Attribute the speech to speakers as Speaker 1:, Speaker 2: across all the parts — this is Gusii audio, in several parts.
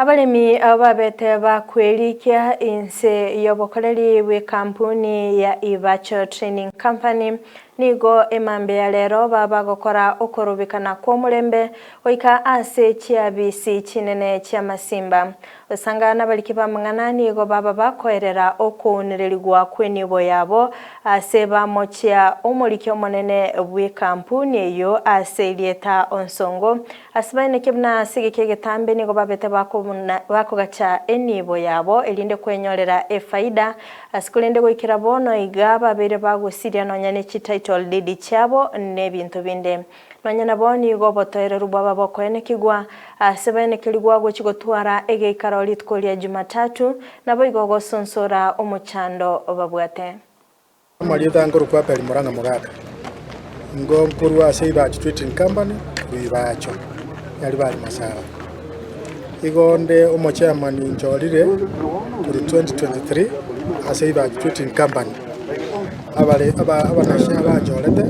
Speaker 1: Abaremi abo babete bakwerikia inse y'obokoreri bw'ekampuni ya Ibacho Training Company nigo emambia ya rero baba gokora okorobekana kw'omorembe goika ase chiabisi chinene chi'amasimba. Gosanga nabariki b'amang'ana nigo baba bakoerera okounererigwa kw'enibo yabo ase bamochia omoriki omonene bw'ekampuni eyio ase erieta Onsongo. Ase baineke buna ase egeka egetambe nigo babete bakogacha enibo yabo erinde kwenyorera efaida, ase korende goikera bono iga babeire bagosiria nonya ne chititle deed chiabo nebinto binde. Nonya nabo nigo obotoereru bwaba bokoenekigwa ase baenekerigwa gochia gotwara egeikaro rituko ria Jumatatu, naboigo gosonsora omochando babwate.
Speaker 2: Amarieta nkorokwa Abel Murang'a Mogaka, nigo nkorwa ase Ibacho Trading Company korwa Ibacho, Nyaribari Masaba. Igo onde omochairman nchorire korwa 2023 ase Ibacho Trading Company. Abare aba abanashe abanchorete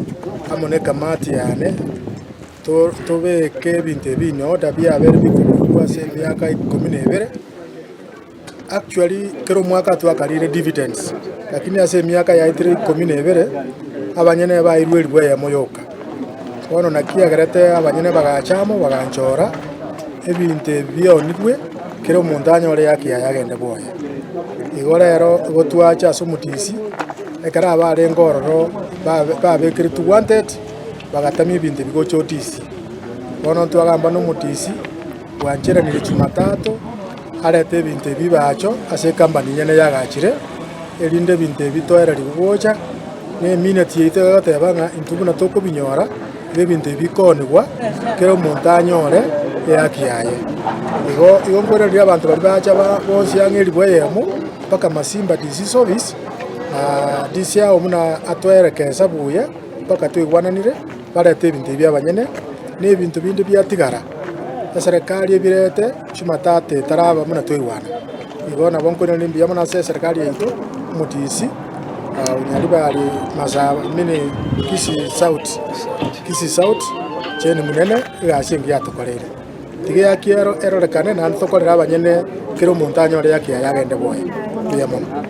Speaker 2: amo na ekamati yane to tobeke ebinto ebi in order biabeire bikoburugwa ase emiaka ikomi na ebere. Actually kera omwaka twakarire dividends, lakini ase emiaka yaetire ikomi na ebere, abanyene bairwe elifu eyemo yoka. Bono naki yagerete abanyene bagacha amo baganchora, ebinto ebi bionigwe, kera omonto anyore ehaki yaye agende bwoye. Igo rero igo twacha ase omotisi, ekero abarenge ororo babe babekeretwe wanted, bagatamia ebinto ebi gocha otisi. Bono ntwagamba na omotisi, bwancheranire Jumatatu. Arete ebinto ebi ebibacho ase ekampani enyene yagachire, erinde ebinto ebi toererigwe gocha, na emineti yaito egoteba ng'a intwe buna tokobinyora, iga ebinto ebi bikoonigwa, kera omonto anyore ehaki yaye. Igo igo nkoiraneria abanto baria bacha ba bonsi ang'e elifu eyemo, mpaka Masimba DC office, na DC ao buna atoerekesa buya, mpaka toigwananire. Barete ebinto ebi abanyene, na ebinto binde biatigara, eserekari ebirete chimatata etaraba buna toigwana. Igo nabo nkoiraneria mbuya mono ase eserekari yaito, omotisi Onyaribari Masaba I mean Kisii South, Kisii South, Jane Munene, egasi engiya atokoreire. Tiga eaki ero erorekane naende tokorere abanyene kera omonto anyore eaki yaye agende bwoye. Mbuya mono.